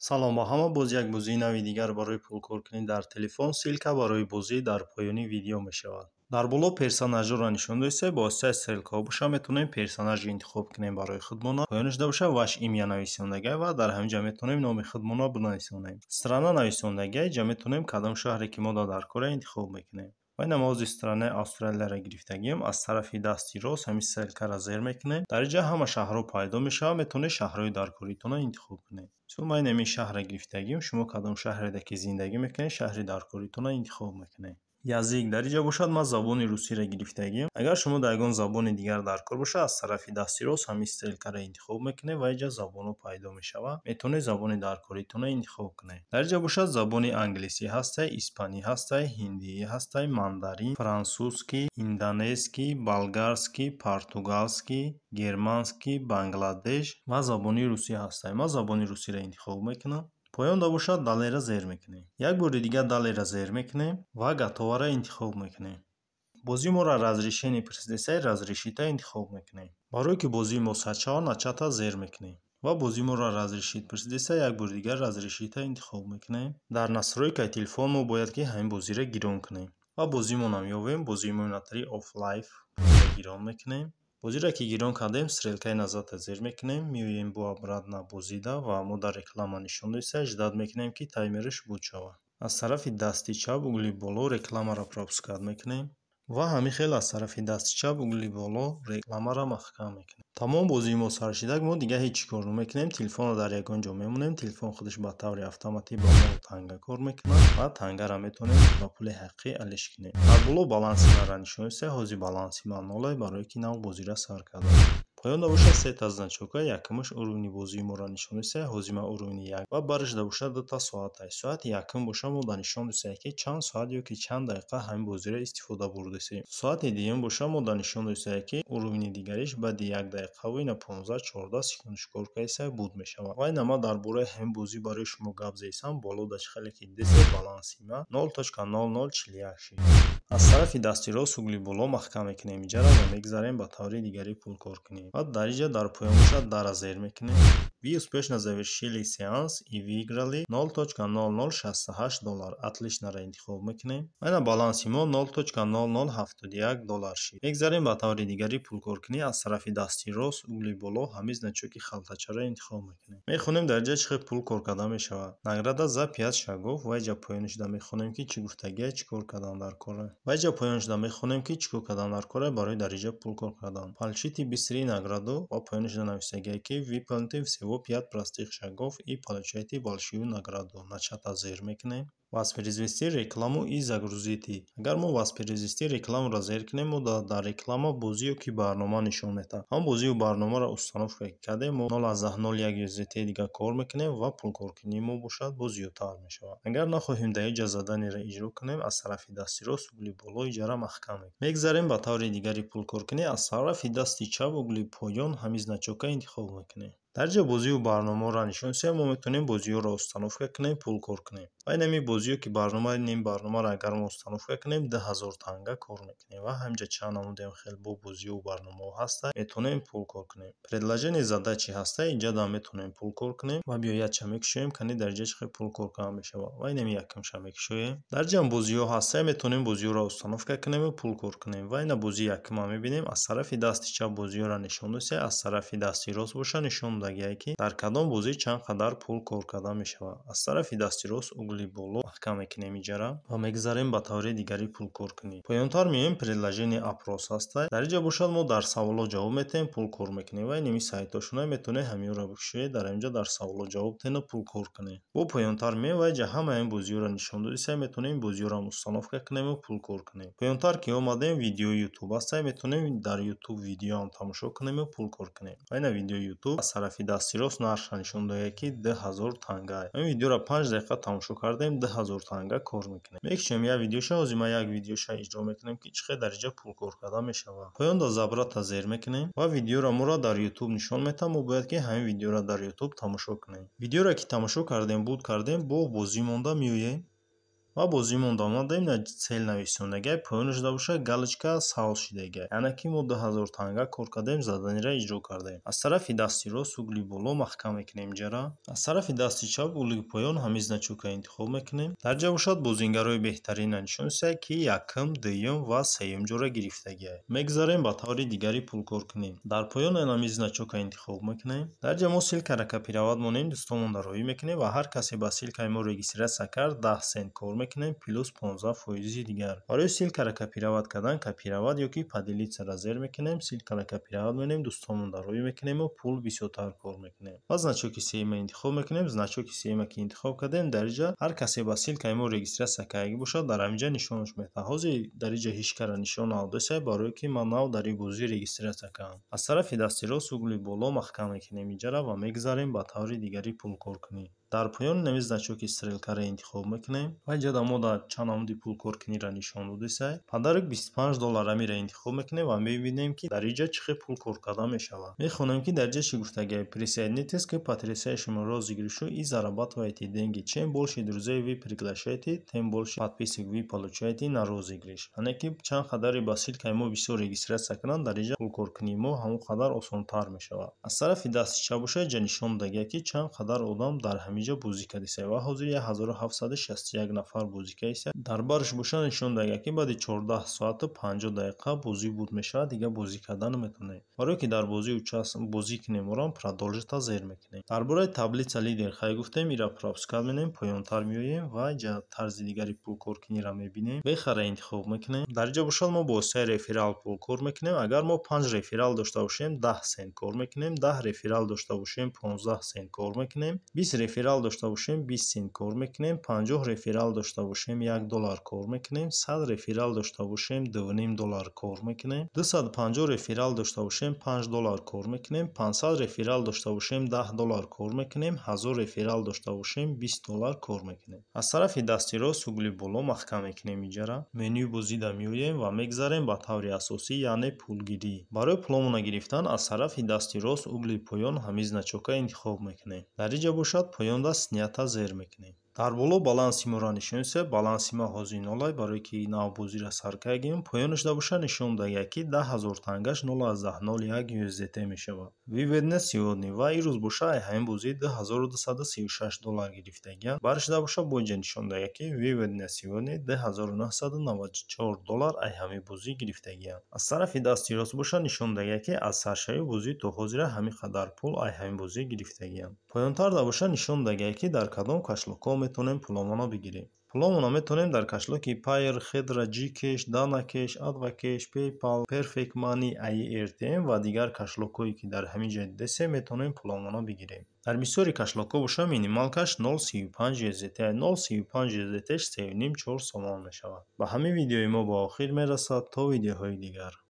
Салом ба ҳама. Боз як бозии нави дигар барои пулкоркунӣ дар телефон. Ссылка барои бозӣ дар поёни видео мешавад. Дар боло персонажҳоро нишон додисте, бо воситаи стрелкаҳо боша метавонем персонажро интихоб кунем барои худмона. Поёнашда боша «Ваше имя» нависондагай ва дар ҳамин ҷа метавонем номи худмонро бинависонем. Страна нависондагай, ҷа метавонем кадом шаҳре ки мо дар кора интихоб мекунем. Ва ин ҳозир странаи Австралияро гирифтагием. Аз тарафи дасти рост ҳамин стрелкаро зер мекунем. Дар ин ҷа ҳама шаҳрҳо пайдо мешавад, метавонед шаҳрҳои даркоритонро интихоб кунед. Мисол, ман ин шаҳрро гирифтагием, шумо кадом шаҳреда ки зиндагӣ мекунед, шаҳри даркоритонро интихоб мекунед. Язык дар ин ҷа бошад, ман забони русиро гирифтагием. Агар шумо дар ягон забони дигар дар кор бошад, аз тарафи дасти рост ҳамин стрелкаро интихоб мекунед ва ин ҷа забонҳо пайдо мешавад. Метавонед забони даркоритонро интихоб кунед. Дар ин ҷа бошад, забони англисӣ ҳастай, испанӣ ҳастай, ҳиндӣ ҳастай, мандарин, французский, индонезский, болгарский, португалский, германский, Бангладеш ва забони русӣ ҳастай. Ман забони русиро интихоб мекунам. Поёнда бошад, «Далее»ра зер мекунем. Як бори дигар «Далее»ра зер мекунем ва «Готово»ро интихоб мекунем. Бозии моро разрешение пурсидесай, «Разрешить»а интихоб мекунем. Барое ки бозии мо сар шавад, «Начать»а зер мекунем. Ва бозии моро разрешить пурсидесай, як бори дигар «Разрешить»а интихоб мекунем. Дар настройкаи телефон мо бояд ки ҳамин бозиро гирон кунем. Ва бозимонам ёбем, бозии мо Tree of Life гирон мекунем. Бозиро ки гирон кардем, стрелкаи назадро зер мекунем, меоем бо обратно бозида ва мо дар реклама нишон додиста, ждать мекунем, ки таймераш буд шавад. Аз тарафи дасти чап угли боло рекламаро пропускать мекунем ва ҳамин хел аз тарафи дасти чап угли боло рекламаро маҳкам мекунем. Тамом, бозии мо сар шидак, мо дигар ҳеҷ чӣ кор намекунем, телефонро дар ягон ҷо мемонем, телефон худаш ба таври автоматӣ ба мо танга кор мекунад ва тангаро метавонем ба пули ҳақиқӣ алиш кунем. Дар боло баланси маро нишон додиста, ҳозир баланси ман нолай, барое ки нав бозиро сар кардам. Поёнда бошад, сета значока: якумаш уровни бозии моро нишон додиста, ҳозир ман уровни як, ва барашда бошад, дута соата. Соати якум боша, мо нишон додиста, ки чанд соат ё ки чанд дақиқа ҳамин бозиро истифода бурдасем. Соати дуюм боша, мо нишон додиста, ки уровни дигариш баъди як дақиқаву ина 15, 14 секундаш кор кардиста, буд мешавад. Ва ина ман дар бораи ҳамин бозӣ барои шумо гап зесам, боло да чӣ хеле ки дидесед, баланси ман 0.0041 шид. Аз тарафи дасти рост угли боло маҳкам мекунем иҷара ва мегзарем ба таври дигари пул кор кунем. Ва дар инҷа дар поён бошад, дара зер мекунем. Вы успешно завершили сеанс и выиграли 0.0068 доллар. «Отлично»ро интихоб мекунем. Ва баланси мо 0.0071 доллар шид. Мегзарем ба таври дигари пулкоркунӣ. Аз тарафи дасти рост угли боло ҳамин значоки халтачаро интихоб мекунем. Мехонем, дар инҷа чӣ хел пул кор карда мешавад. Награда за пять шагов. Ва инҷа поён шуда мехонем, ки чӣ гуфтагия, чӣ кор кардан дар кора. Ва инҷа поён шуда мехонем, ки чӣ кор кардан дар кора барои дар инҷа пул кор кардан. Получите быстрые награду. Ва поён шуда нависагия, ки выполните всего пять простых шагов и получайте большую награду. «Начать»а зер мекунем. Воспроизвести рекламу и загрузите. Агар мо «Воспроизвести рекламу»ро зер кунем, мо дар реклама бозӣ ё ки барнома нишон медиҳад. Ҳамон бозию барномаро установка кардем, мо 0.01 USDT дигар кор мекунем ва пулкоркунии мо бошад, боз зиёдтар мешавад. Агар нахоҳем дар инҷа заданиеро иҷро кунем, аз тарафи дасти рост угли боло иҷара маҳкам мекунем. Мегзарем ба таври дигари пулкоркунӣ. Аз тарафи дасти чап угли поён ҳамин значока интихоб мекунем. Дар ҷо бозию барномаҳоро нишон додем, мо метавонем бозиҳоро установка кунем, пул кор кунем. Ва ин бозиё ки барнома, ин барномаро агар мо установка кунем, 2000 танга кор мекунем. Ва ҳаминҷа чанд намудем хел бо бозиҳову барномаҳо ҳастанд, метавонем пул кор кунем. Предложение задачи ҳаста, инҷа дам метавонем пул кор кунем. Ва биё якча мекушоем, кани дар ҷа чӣ хел пул кор кардан мешавад. Ва инами якумша мекушоем. Дар ҷам бозиҳо ҳаста, метавонем бозиҳоро установка кунему пул кор кунем. Ва ина бозии якума мебинем, аз тарафи дасти чап бозиҳоро нишон додем, аз тарафи дасти рост боша, нишон додагиае, ки дар кадом бозӣ чанд қадар пул кор карда мешавад. Аз тарафи дасти рост угли боло маҳкам мекунем иҷара ва мегзарем ба таври дигари пулкоркунӣ. Поёнтар меоем, предложение опрос ҳаста. Дар инҷа бошад, мо дар саволҳо ҷавоб метаҳем, пул кор мекунем. Ва инами сайтҳошона метавонед ҳаминро бикушоед, дар инҷа дар саволҳо ҷавоб диҳену пул кор кунед. Бо поёнтар меоем ва инҷа ҳамаи ин бозиҳоро нишон додиста, метавонем бозиҳоро установка кунему пул кор кунем. Поёнтар ки омадем, видеои Ютуб ҳаста, метавонем дар Ютуб видеоам тамошо кунему пул кор кунем. Ва ина видеои Ютуб аз тарафи дасти рост нархша нишон додае, ки 2000 танга. Ин видеоро 5 дақиқа тамошо кардем, 2000 танга кор мекунем. Мекушем як видеоша. Ҳозир ман як видеоша иҷро мекунем, ки чӣ хел дар инҷа пул кор карда мешавад. Поёнда «Забрать»а зер мекунем ва видеоро моро дар Ютуб нишон медиҳад. Мо бояд ки ҳамин видеоро дар Ютуб тамошо кунем. Видеоро ки тамошо кардем, буд кардем, бо бозӣ монда меоем. Ва бозимон омадем, цель нависондагай, поёнаш боша галочка савз шидагай. Яъне ки мо 2000 танга кор кардем, задание ра иҷро кардем. Аз тарафи дасти рост угли боло маҳкам мекунем ҷара. Аз тарафи дасти чап угли поён ҳамин значок а интихоб мекунем. Дар ҷа бошад бозингарои беҳтарина нишон дисай, ки якум, дуюм ва сеюм ҷора гирифтагиай. Мегзарем ба таври дигари пулкор кунем. Дар поён ҳамин значок а интихоб мекунем. Дар ҷа мо ссылка ра копировать монем, дӯстонмонда роҳӣ мекунем ва ҳар касе ба ссылка и мо регистрация кард, 10 сент кор мекунем, плюс 15 фоизи дигар. Барои ссылка ра копировать кардан, копировать ёки поделиться ра зер мекунем, ссылка ра копировать менем, дӯстонмонда роҳӣ мекунему пул бисёртар кор мекунем. Ва значок и сеюма интихоб мекунем. Значок и сеюма ки интихоб кардем, дар инҷа ҳар касе ба ссылка и мо регистрация кардагӣ бошад, дар ҳаминҷа нишонаш медиҳад. Ҳозир дар инҷа ҳеҷ кара нишон надодасай, барое ки ман нав дар ин бозӣ регистрация кардам. Аз тарафи дасти рост угли боло маҳкам мекунем инҷара ва мегзарем ба таври дигари пулкоркунӣ. Дар поёни ҳамин значок и стрелка ро интихоб мекунем ва инҷа дар мо чанд намуди пулкоркуниро нишон додисай. Подарок 25 доллар, амиро интихоб мекунем ва мебинем, ки дар инҷа чӣ хел пул кор карда мешавад. Мехонем, ки дар инҷа чӣ гуфтагиай: «Присоединитесь к потрясающему розыгрышу и зарабатывайте деньги. Чем больше друзей вы приглашаете, тем больше подписок вы получаете на розыгрыш». Яъне ки чанд қадаре ба ссылка и мо бисёр регистрация кунанд, дар инҷа пулкоркунии мо ҳамон қадар осонтар мешавад. Аз тарафи дасти чап боша, инҷа нишон додагиай, ки чанд қадар одам дар ҳамин ҷо бозӣ кардисай ва ҳозир 1761 нафар бозӣ кардисай. Дар барш боша нишон додагиай, ки баъди 14 соату 50 дақиқа бозӣ буд мешавад, дигар бозӣ карда наметавонем. Барое ки дар бозӣ бозӣ кунем, орам продолжить а зер мекунем. Дар бораи таблица лидер хай гуфтем, ира пропускать менем, поёнтар меоем ва инҷа тарзи дигари пулкоркуниро мебинем. Бехара интихоб мекунем. Дар инҷа бошад мо бо воситаи реферал пул кор мекунем. Агар мо панҷ реферал дошта бошем, 10 сент кор мекунем, 10 реферал дошта бошем, 15 сент кор мекунем, 20 реферал дошта бошем, 20 сент кор мекунем, 50 реферал дошта бошем, 1 доллар кор мекунем, 100 реферал дошта бошем, 2,5 доллар кор мекунем, 250 реферал дошта бошем, 5 доллар кор мекунем, 500 реферал дошта бошем, 10 доллар кор мекунем, 1000 реферал дошта бошем, 20 доллар кор мекунем. Аз тарафи дасти рост угли боло маҳкам мекунем иҷара. Менюи бозида меоем ва мегзарем ба таври асосӣ, яъне пулгирӣ. Барои пуломона гирифтан аз тарафи дасти рост угли поён ҳамин значок а интихоб мекунем. Дар инҷа бошад поёнда снять а зер мекунем. Дар боло баланси моро нишон дисай. Баланси ма ҳозир нолай, барое ки навбозиро сар кардагим. Поёнашда боша нишон додагиай, ки 10 000 тангаш 0,01 USDT мешавад. Вывод на сегодня ва ирӯз боша ай ҳамин бозӣ 2236 доллар гирифтагиам. Баршида боша бо инҷа нишон додагиай, ки вывод на сегодня 2994 доллар ай ҳамин бозӣ гирифтагиам. Аз тарафи дасти рост боша нишон додагиай, ки аз саршавии бозӣ то ҳозира ҳамин қадар пул ай ҳамин бозӣ гирифтагиам. Поёнтарда боша нишон додагиай, ки дар кадом кошелёк ҳо метавонем пуломонро бигирем. Пуломонро метавонем дар кошелёк и Payeer, Хедра, Gcash, DanaCash, AdvCash, PayPal, Perfect Money, AirTM ва дигар кошелёк ҳое, ки дар ҳамин ҷо дидесем, метавонем пуломонро бигирем. Дар бисёри кошелёк ҳо боша минималка ш 0,35 USDT, 0,35 USDT 3,5-4 сомон мешавад. Ба ҳамин видеои мо ба охир мерасад. То видеоҳои дигар.